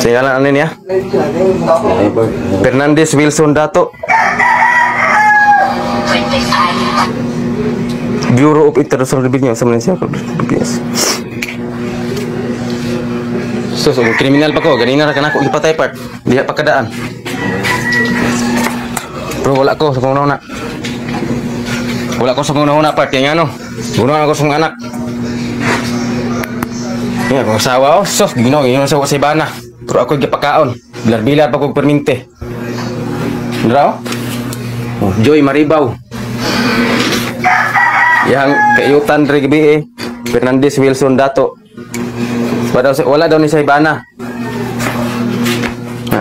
Sa ngalan ano niya? Fernandez Wilson Dato. Bureau of International Revenue sa Malaysia. So, kriminal pa ko. Ganina ra kanako gipatay part. Diha pa kadaan. Pero wala ko sa kong una. Wala ko sa kong una part. Kaya nga no. Guna ako sa kong anak. Nga, kung asawa, oh, sos, ginoo, ginoo sa sa ibana. Pero ako gipakaon. Bilar-bilar pa kog perminte. Dra, oh. Oh, Joy Maribaw. Yang kaiyutan dre gabi eh. Fernandez Wilson Dato. Wala daw ni sa ibana. Ha.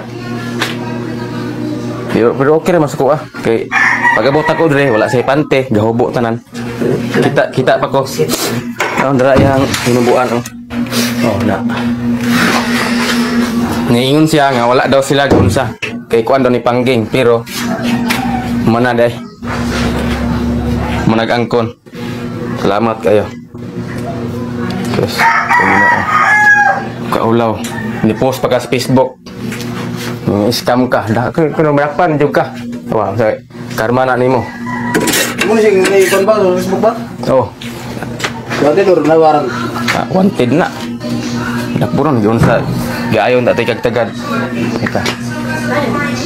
Pero okay ra mas ko ah. Kay pag-abot ako dre, wala sa pante, gahubo tanan. Kita kita pa ko. Oh, dra yang hinubuan oh. Oh, na. Niingon siya nga wala daw sila gunsa. Kay kuan daw ni Pangging pero mana day. Manag-angkon. Salamat kayo. Sus, Panginoon. Kaulaw. Ni post pa ka sa Facebook. Mga scam ka. Dah kuno madakpan jud ka. Wow, sorry. Karma na nimo. Mo siya ngayon ba sa Facebook ba? Oh, Dati or nawaran. ah, wanted na. Dakpuron giun sa giayon ta kag tagad. Ika.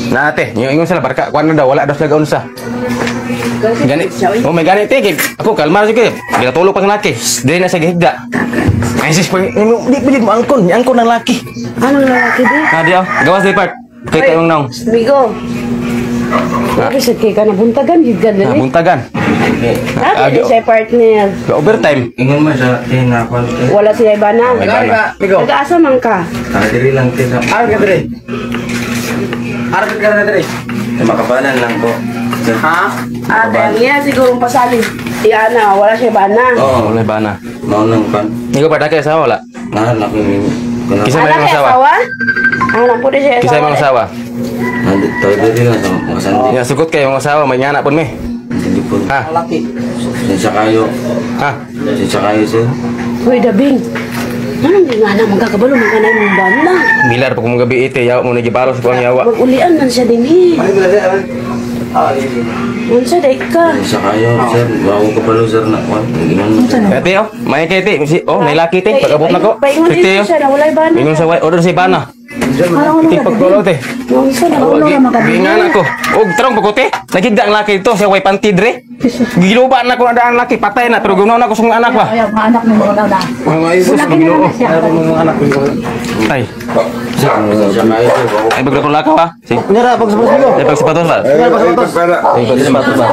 Na ate, ingon sila barka kuan na daw wala daw sila gaunsa. Gani. Oh, may gani te. Ako kalma ra jud kay. Ginatulog pa ng laki. Dili na siya gihigda. Ay sis, pag di pa jud mo angkon, angkon ng laki. Anong lalaki di? Na di oh, gawas di part. Kay tayong naong. Migo. Grabe sa kay ka na buntagan gid ka Na dali. buntagan. Dati di siya partner. Ga overtime. Ingon man sa tinakon te. Wala siya ibana. May bana. Migo. Nag-asa man ka. Ah, diri lang te sa Ara ka dire. Ara ka na dire. makabalan lang ko. Ha? Ah, kaya niya siguro pasali. Iya na, wala siya bana. Oo, Wala bana. mao nang kan. Ikaw pa kay asawa wala. Nahan ako ni Kisa may Anak mga kay asawa. asawa? Anak po di siya Kisa may mga asawa. Nandito diri lang sa mga sandi. Ya sugot kay mga asawa may ngana pud mi. Hindi po. Ha? Laki. Sinsya kayo. Ha? Sinsya kayo sir. Hoy, Dabing. Anong di nga na magkakabalo man ka na imong bana. Bilar pa kung gabi ite yawa mo nagibalos ko ang yawa. Magulian man siya din eh. Ano ba siya? Ah, sige. Unsa day ka? Sinsya kayo sir. Wa ko kabalo sir na kwan. Ingon man. Ate oh, may kay te. Si oh, may laki te. Pag-abot na ko. Paingon Te, din oh. siya na walay bana. Ingon sa way order si bana. Ti pagtulo te. Unsa na ulo Gi- ra makabili. Giingan ako. Og tarong pa ko te. Nagigda ang laki dito siya way panty dre. Giluba na ko na ang laki patay na pero gunaw na ko sa mga anak ba. Ayaw, mga anak mo na na. Mga isos Laki na Ginoo. na siya. mga anak ko. Ay, Sinsya kayo sir. Wa ko ay bagla ko lakaw ha. Si. Kunyara pag sa Migo. Ay pag sapatos ba? Ay, pagpala. Ay pag sapatos ba?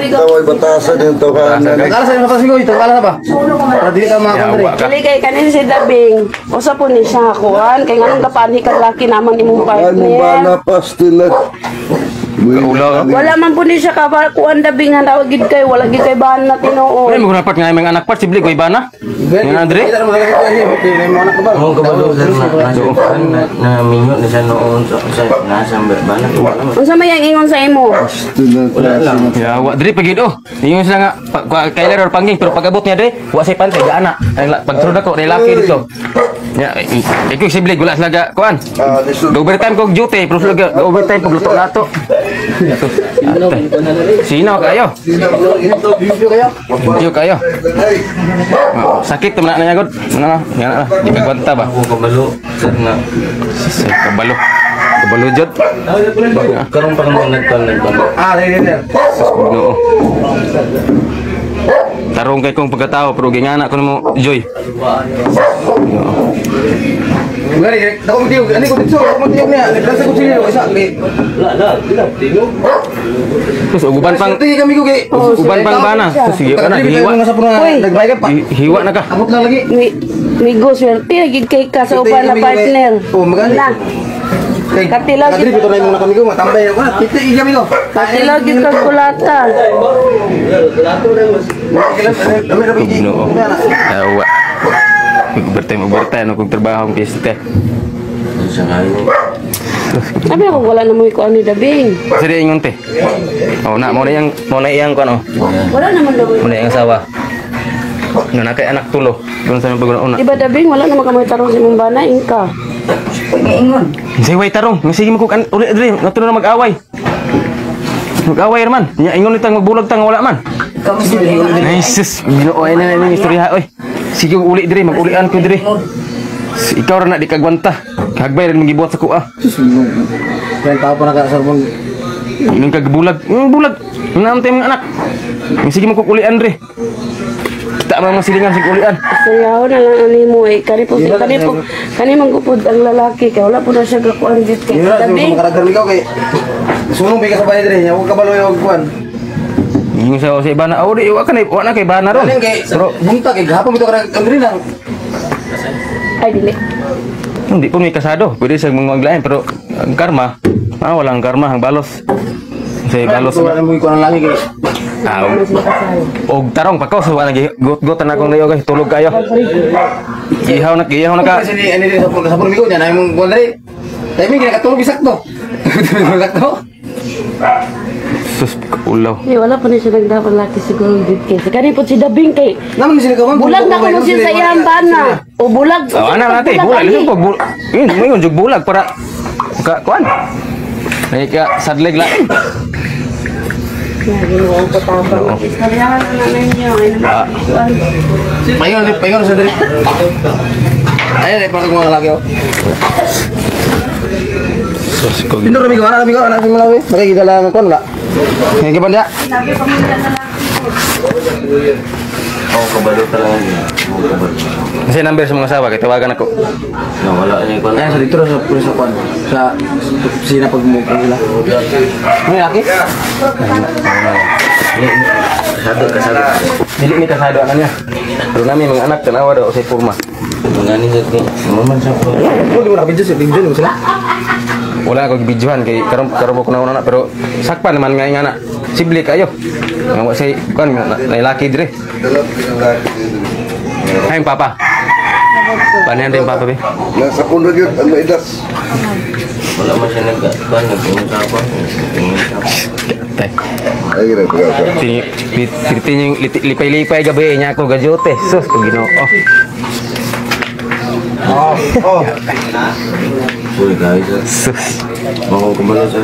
Tawag batasan yung tawanan. Kala sa mga Migo, ito kala na ba? Para dili ka mga kondre. Yawa ka. Dali kay kanin si Dabing. Usa po ni siya kuan kay nganong kapanhi kag laki naman imong Ay, mo ba partner. na pastila? Kaulaw. Wala man po ni siya ka kuan Dabing nga daw gid kay wala gid kay bana tinuod. Ay mo part nga mga anak part sibli ko ibana. Nga Andre. Kita mo lang kay mga anak ko ba? Mo kabalo sir na na na minyo ni siya noon sa sa nasa bana. Wala man. Unsa may ang ingon sa imo? Wala lang. Yawa dre pagid oh. Ingon sila nga kailer or pangging pero pag-abot niya dre, wa say pantay gaana. Ay pagtrud ako lalaki dito. Ya, ikaw sibli wala sila ga kuan. Ah, lisod. Overtime kog duty, pero sila ga overtime pagluto nato. Sino kayo? Video kayo. Thank you kayo. Ay, Oh, sakit man na niya god. Ano na, nga na. Di ka kwanta ba? Ako kabalo sir na Sa kabalo. Kabalo jud. karon pa kamo nagkan nagkan. Ah, sige sir. Sus, Ginoo. Tarong kay kong pagkatao pero gingana ko nimo Joy. Ginoo. Gari, dako mo tiyog. Ani ko dito, dako mo tiyog niya. Nagdansa ko siya isa. Sus, uban pang Tingin kami ko kay. uban pang bana. Sus, sige ka na gihiwa. Nga sa puno nagbay ka pa. Hiwa na ka. Abot lang lagi. Mi Migo swerte gid kay ka sa uban na partner. Oh, magani. Na. Katilaw Kadri gid. bito na imong na kami ko matambay ako. Titi kami ko. Katilaw gid kag kulata. Ginoo. Yawa. Overtime, overtime kung trabaho ang piste. Sinsya kayo. Sabi ako wala na mo ikuan ni Dabing. Sige ingon te. Oh na mo na iyang kuan oh. Wala naman daw. Mo na iyang asawa. Nga na kay anak tulo. Doon sa pag una. Di ba Dabing wala naman kamoy tarong sa imong bana ingka. Pag-iingon. Say way tarong, nga sige mo kog uli diri, nato na mag-away. Mag-away man. Nya ingon nitang magbulag tang wala man. Ikaw sige. Ay sus, Ginoo ay na ning istorya oy. Sige og uli diri, mag-ulian ko diri. Ikaw ra na di kagwanta. Kagbay rin magibuhat sa kuha. Kaya tao pa nakasarbang. Ingon kag bulag, bulag. Naam tayo mga anak. Nga sige mo kog ulian diri. Kita man mga silingan sig ulian. Sayaw na lang ani mo eh. Kani po, kani po, kani man gupod ang lalaki kay wala po na siya gakuan dito kay Yun na, tabi. siguro makaradar ikaw kay sulong ka sa bahay diri, nya huwag kabalo yung kuan. Ingon sa iba na, oh, di wa ka na, wa na kay bana ron. Kanin kay Pero buntag kay gahapon bitaw ka diri lang. Ay dili. hindi po may kasado. Pwede sa mga maglain pero ang karma, walang karma ang balos. Sa balos. Wala mo kuan lang kay. Ah, og tarong pakaw sa wala gut-gutan akong dayo guys, tulog kayo. Ihaw na ka. Kasi ni ani diri sa pun migo nya na imong kuan diri. Timing kay nakatulog sakto. Sakto. Sus, ulaw. Di wala po na siya nagdapat laki siguro dito kay. Kani po si Dabing kay Naman sila kawan. bulag na kuno siya sa iyang bana. O bulag. Oh, ana natin, bulag ani. lisod pag bulag. Yun, mayon jug bulag para ka kuan. Ay ka sadleg lain. Ya, Ginoo ko tabang. Istoryahan na lang ninyo. Ay naman. Paingon paingon sa diri. Ay, ay para mga laki oh. Sus ko. Pindor amigo, ana amigo, ana amigo lawi. Makikita lang kuan wala. Ngayon ka ba Sabi pamilya na lang. Ako kabalo talaga niya. Ako kabalo. Kasi number sa mga asawa kay tawagan ako. No, wala niya kuan. Ayan, sa dito sa sa kuan. Sa sina pag mo nila. Ano laki? Kasado, kasado. Dili mi kasado ana niya. Pero nami mga anak tanawa daw sa porma. Mangani sa kay. Maman sa ko. Oh, di mo nakabidyo sa video mo sila. Wala ako gibidyohan kay karon karon ko na na pero sakpan naman nga nga na. Sibli kayo. Nga wa say kuan na laki dire. Ay papa. Paano din papa be? Nasa puno yun, ang maidas. Wala man siya nag kuan nag-ingon sa ako. Nag-ingon sa ako. Tay. Ay, grabe ka. Tini yung lipay-lipay gabi niya ako gajote. Sus, kung Ginoo. Oh, oh. Uy, guys. Sus. Ako kabalo sa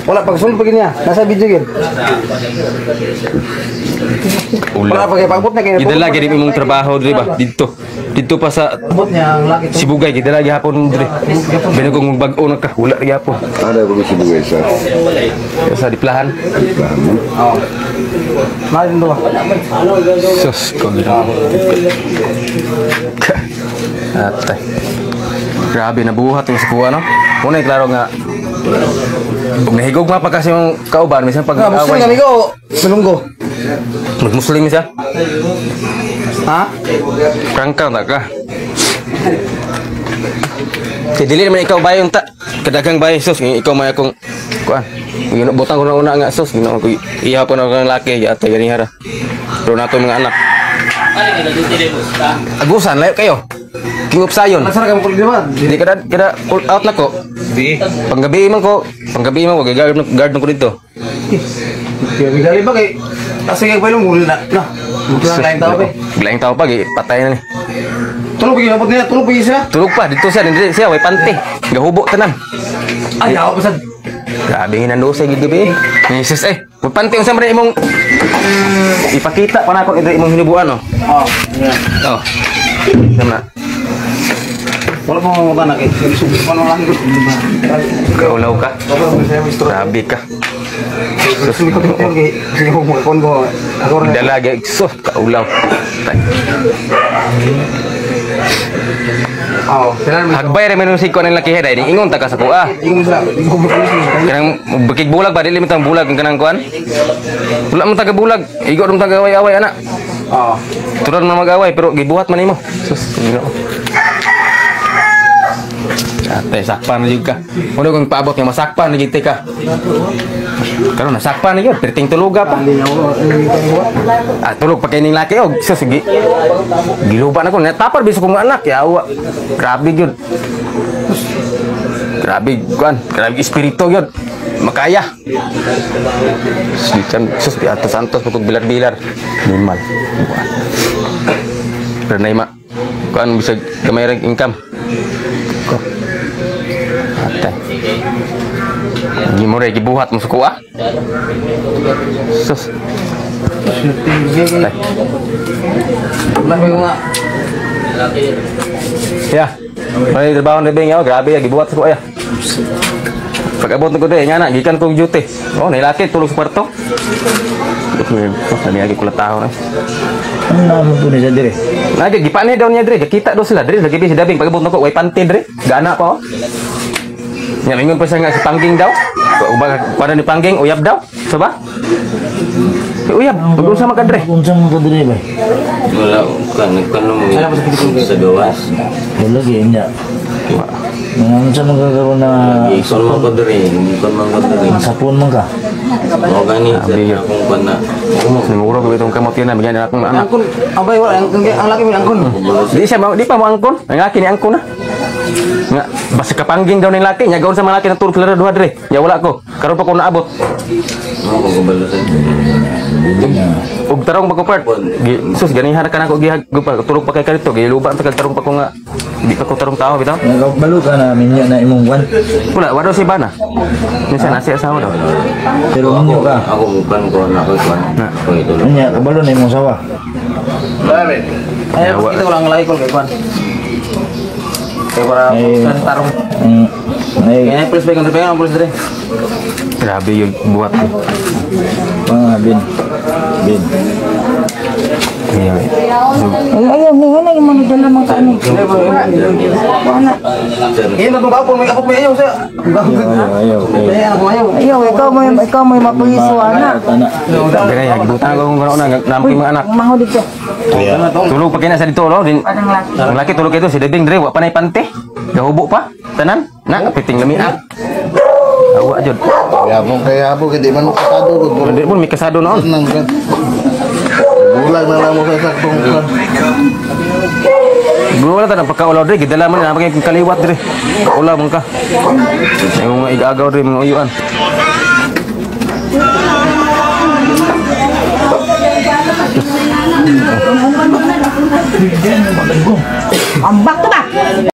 Wala pagsulod pag niya. Nasa video yun. Wala Ulaw. pag pagbot na kay. Gidala gid imong trabaho diri ba didto. Didto pa sa Pagbot niya ang laki to. Sibugay gidala gihapon diri. Binugong bag-o na ka, wala gihapon. Ano ba si Bugay sa? Sa diplahan. Oh. Mahal din to. Sus, ko Ginoo. Atay. Grabe nabuhat yung sa kuha no. Unay klaro nga Ug nahigog ma pa kasi yung kauban minsan pag Ah, Muslim away. amigo. Malunggo. Muslim siya. Ha? Prangka tak ka? Kay dili naman ikaw bayon ta. Kadaghang bayon sus, ikaw may akong kuan. Gino butang ko na una nga sus, ginoo ko iya po na akong laki ya atay gani hara. Pero nato mga anak. Agusan layo kayo. King of Sayon. Nasa ka mo kulit ba? Di kada kada pull out na ko. Di. Panggabi man ko, panggabi man ko kay guard guard ko dito. Kaya bigali ba kay Asa kay baylong muli na. Na. Bukla lain tao ba. Lain tao pa gi patay na ni. Tulog pagi abot niya, tulog pagi siya. Tulog pa dito siya, dito siya way pante. Gahubo tanan. Ay, ako pasad. Grabe hinandosay gid gabi. Jesus eh. Pante unsa man imong ipakita pa nako ito imong hinubuan oh. Oh, yeah. Oh. Sama na. Wala pa mga mata na kay. Subi pa nang laki ko. Kaulaw ka. Wala pa siya mistro. Grabe ka. Subi ko dito kay sige ko makakon ko. Ako rin. Dala gyud sus kaulaw. Tay. Oh, sila mo. Hagbay ra man si ko ng laki day ingon ta ka sa kuha. Ingon sila. Ingon mo sila. Kanang bakig bulag ba dili man tang bulag ang kanang kuan. Wala man taga bulag. Igo rum taga away-away ana. Oh. Turan man mag-away pero gibuhat man nimo. Sus, Ginoo. Ate, sakpan na jud ka. Uno kung paabot nga masakpan na jud ka. Karon nasakpan na jud, perting tuluga pa. Hindi niya ako. Ah, tulog pa kay ning laki og sus gi. Giluba na ko natapar biso kong anak yawa. Grabe gyud. Grabe kuan, grabe espiritu gyud. Makaya. Sus, sus di atas santos pagkog bilar-bilar. Minimal. Pero na ma. Kuan bisag gamay ra income. Ko. Tay. Hindi mo rin gibuhat mo sa kuha. Sus. Tay. Wala may nga. Ya. May trabaho na bing grabe ya gibuhat sa kuha ya. Pag abot na ko dre, nga na gikan kong duty. Oh, nailaki tulog sa kwarto. Kami lagi kula tao na. Ano na mo po ni sa dire? Lagi gipani daw niya dre, kita daw sila dre, lagi si Dabing pag abot na ko way panty dre. Gana pa oh. Nya mingon pa siya nga si Pangging daw. Kuan ni Pangging uyab daw. So ba? Si uyab, pag-unsa man ka dre. Unsa man ka dire ba? Wala kan kan mo sa gawas. Wala gyud niya. Mga unsa man ka karon na Ikon man ko diri, ikon man ko diri. sapon man ka. O gani sa akong kan na. Nimuro ko itong kamot yun na bigyan na akong anak. Angkon, abay wala ang ang laki may angkon. Di siya di pa mo angkon. Ang laki ni angkon na. Nga basta kapangging daw ning laki, nya gaon sa mga laki na tulog sila duha dre. Nya wala ko. Karon pa ko naabot. Mo ko kabalo sa. Ug tarong pa ko part. Gi, sus ganihan ka nako gihag pa tulog pa kay kadto giluban pa kag tarong pa ko nga di pa ko tarong tao bitaw. Nagabalo ka na minyo na imong kwan. Wala wala si bana. Minsan nasi asawa daw. Pero minyo ka. Ako mukan ko na ko kan. Ko ito. Nya kabalo na imong sawa. Ay, kita ko lang ang laki ko kay kwan. Kay para Ay. sa tarong. Ay Kaya pulis ba kung ang pulis dre. Grabe yung buhat. mga bin. Bin. Iya. Ay, ayaw, may wala yung mga dala mga kaano. Wala. Iya, itong kapon may kapon may ayaw sa. Ayaw ayaw. Ay, ako ayaw. Ayaw, ikaw may mapuliso, ana. Ana. Ganay gibutan ko kung ganoon na nampi mga anak. Mango dito. Tulog pa kina sa dito no. Din, Parang laki. ang laki tulog ito si Debing dre wa pa nay pante. Gahubo pa. Tanan. Na piting lami ah. Awa jud. Kaya po, kaya di man mo kasado. Hindi mo may kasado noon. Nang kan. Bulag na lang mo sa saktong kan. Wala tanang pagkaulaw dre, gidala man na pagay kaliwat dre. Kaulaw man ka. Yung mga igagaw dre mga uyuan. Ambak.